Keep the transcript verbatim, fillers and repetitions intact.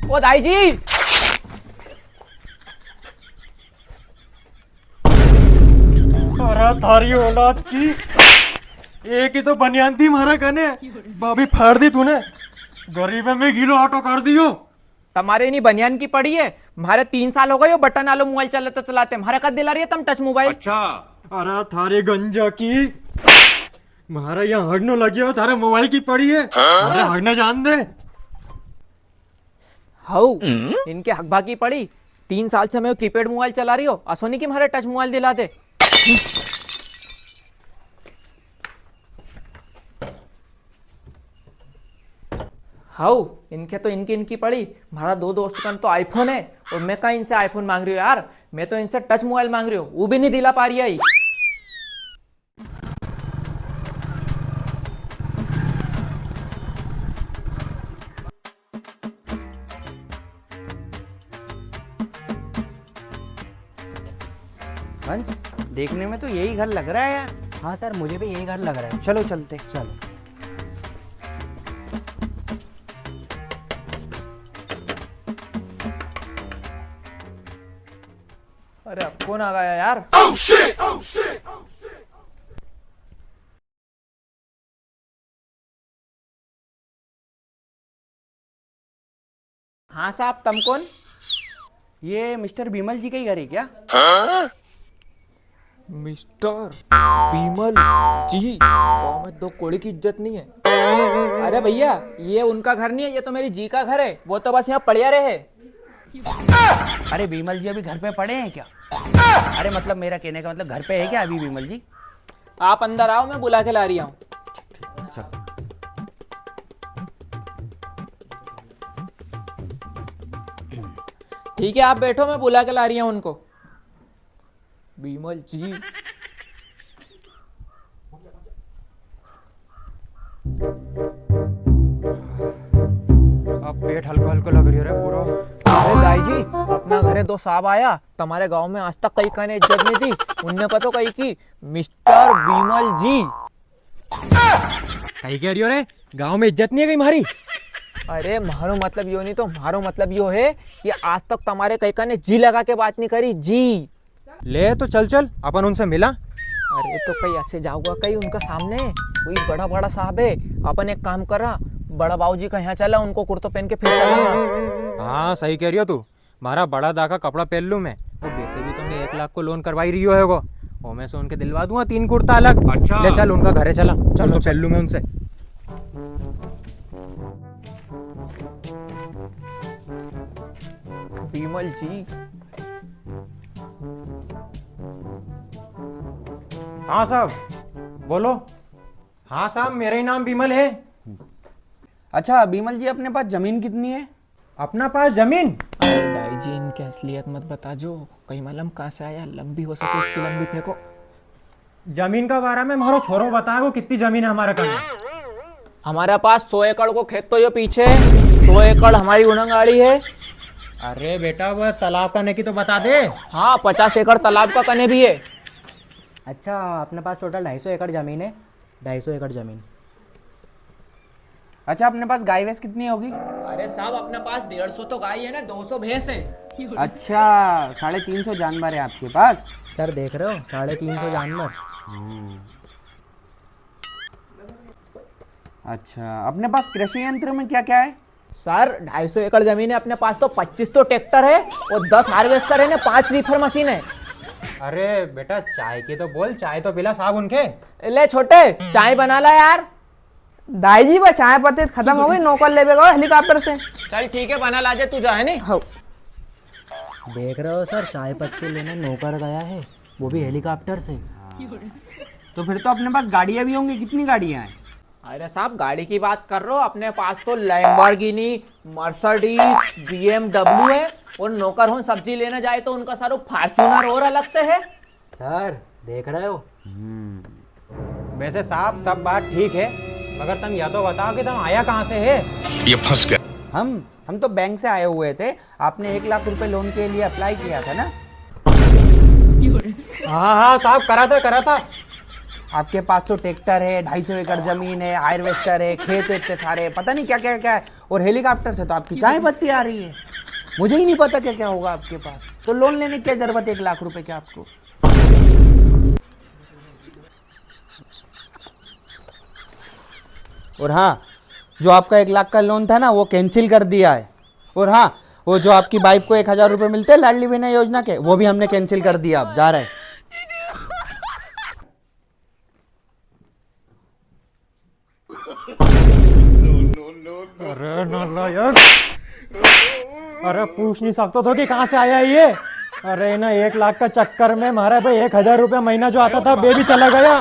ओ दाई जी। अरे थारी औलाद की, एक ही तो बनियान थी म्हारे कने, बा भी फाड़ दी तूने। गरीब है, मैं गीलो आटो कर दियो। तमारे इनी बनियान की पड़ी है, म्हारे तीन साल हो गए यो बटन आलो मोबाइल चलाते चलाते, म्हारे कद दिला रही है तम टच मोबाइल? अच्छा। अरे थारे गंजा की, म्हारा यहाँ हगनो लग्यो, थारे मोबाइल की पड़ी है, म्हारे हगने जान दे। हाउ, हम्म? इनके हक भागी पड़ी। तीन साल से मैं कीपैड मोबाइल चला रही हूँ, असो नहीं कि म्हारे टच मोबाइल दिला दे। हाउ, इनके तो इनकी इनकी पड़ी। म्हारा दो दोस्त कन तो आईफोन है और मैं कहाँ इनसे आईफोन मांग रही हूँ यार, मैं तो इनसे टच मोबाइल मांग रही हूँ, वो भी नहीं दिला पा रही है। हंस, देखने में तो यही घर लग रहा है यार। हाँ सर, मुझे भी यही घर लग रहा है। चलो चलते। चलो। अरे अब कौन आ गया यार? हाँ साहब, तम कौन? ये मिस्टर बीमल जी का ही घर है क्या? मिस्टर बीमल जी, गाँव में दो कोड़ी की इज्जत नहीं है। अरे भैया, ये उनका घर नहीं है, ये तो मेरी जी का घर है। वो तो बस यहाँ पड़िया रहे। अरे बीमल जी अभी घर पे पड़े हैं क्या? अरे मतलब मेरा कहने का मतलब घर पे है क्या अभी बीमल जी? आप अंदर आओ, मैं बुला के ला रही हूँ। अच्छा। ठीक है, आप बैठो, मैं बुला के ला रही हूँ उनको। बीमल जी। अब पेट हल्को हल्को लग रही है रे पूरा। अरे दाई जी, अपना घरे दो साहब आया, तमारे गांव में आज तक कई का ने इज्जत नहीं दी। उनने पतो कई की, मिस्टर बीमल जी। कई कह रियो रे, गांव में इज्जत नहीं है कई म्हारी? अरे म्हारो मतलब यो नहीं तो, म्हारो मतलब यो है कि आज तक तमारे कई का ने जी लगा के बात नहीं करी जी। ले तो चल चल, अपन उनसे मिला। अरे तो कई ऐसे जाऊंगा कई उनका सामने? कोई बड़ा बड़ा साहब है। अपन एक काम करा, बड़ा बाबूजी का यहाँ चला, उनको कुर्तो पहन के फिर चला। हाँ सही कह रियो तू, म्हारा बड़ा दा का कपड़ा पहन लूं मैं। वो वैसे भी तो मैं एक लाख को लोन करवाई रियो है वो, वो मैं से उनके दिलवा दूंगा तीन कुर्ता अलग। अच्छा। ले चल उनका घरे चला, चलो, कुर्तो पहन लूं मैं उनसे। बीमल जी। हाँ साहब, बोलो। हाँ साहब, मेरा ही नाम बीमल है। अच्छा बीमल जी, अपने पास जमीन कितनी है? अपना पास जमीन? अरे दाई जी, इनकी असलियत मत बता जो, कई मालूम कहाँ से आया, लंबी हो सके उसकी लंबी फेंको। जमीन का बारे में म्हारो छोरो बताएगो, कितनी जमीन है हमारे कने। हमारे पास सौ एकड़ को खेत तो यो पीछे, सौ एकड़ हमारी उनंग आड़ी है। अरे बेटा, वो तालाब कने की तो बता दे। हाँ, पचास एकड़ तालाब का कने भी है। अच्छा, अपने पास total ढाई सौ एकड़ जमीन है। ढाई सौ एकड़ जमीन। अच्छा, अपने पास गाय भैंस कितनी होगी? अरे साहब, अपने पास डेढ़ सौ तो गाय है ना, दो सौ भैंस है। अच्छा, साढ़े तीन सौ जानवर है आपके पास? सर, देख रहे हो, साढ़े तीन सौ जानवर। हम्म। अच्छा, अपने पास कृषि यंत्र में क्या क्या है? सर, ढाई सौ एकड़ जमीन है अपने पास, तो पच्चीस तो ट्रैक्टर है और दस हार्वेस्टर है ना, पांच रीपर मशीन है। अरे बेटा, चाय की तो बोल, चाय तो पिला साहब उनके। ले छोटे, चाय बना ला यार। दाई जी, वो चाय पत्ती खत्म हो गई, नौकर लेवे गयो हेलीकॉप्टर से। चल ठीक है, बना लाजे, तू जा, है नी? हाँ। देख रहे हो सर, चाय पत्ती लेने नौकर गया है, वो भी हेलीकॉप्टर से। तो फिर तो अपने पास गाड़ियाँ भी होंगी, कितनी गाड़ियाँ हैं? अरे साहब, गाड़ी की बात कर रहे हो? अपने पास तो लैम्बोर्गिनी, मर्सिडीज, बीएमडब्ल्यू है, और नौकर होन सब्जी लेने जाए तो उनका सारो फॉर्च्यूनर और अलग से है। सर, देख रहे हो? हम्म। वैसे साहब, सब बात ठीक है, मगर तुम या तो बताओ कि तुम आया कहाँ से है? ये फंस गया। हम, हम तो बैंक से आए हुए थे। आपने एक लाख रुपए लोन के लिए अप्लाई किया था ना? हाँ, हाँ साहब, करा था, करा था। आपके पास तो ट्रैक्टर है, ढाई सौ एकड़ जमीन है, हार्वेस्टर है, खेत है इतने सारे, पता नहीं क्या क्या क्या है, और हेलीकॉप्टर से तो आपकी चाय पत्ती आ रही है। मुझे ही नहीं पता क्या क्या होगा आपके पास। तो लोन लेने की क्या जरूरत है एक लाख रुपए की आपको? और हाँ, जो आपका एक लाख का लोन था ना, वो कैंसिल कर दिया है। और हाँ, वो जो आपकी वाइफ को एक हजार रुपए मिलते हैं लाडली बहना योजना के, वो भी हमने कैंसिल कर दिया। अब जा रहे हैं। अरे नालायक, अरे पूछ नहीं सकता तो कि कहाँ से आया है ये? अरे ना, एक लाख का चक्कर में म्हारा भाई एक हजार रुपया महीना जो आता था, वे भी चला गया।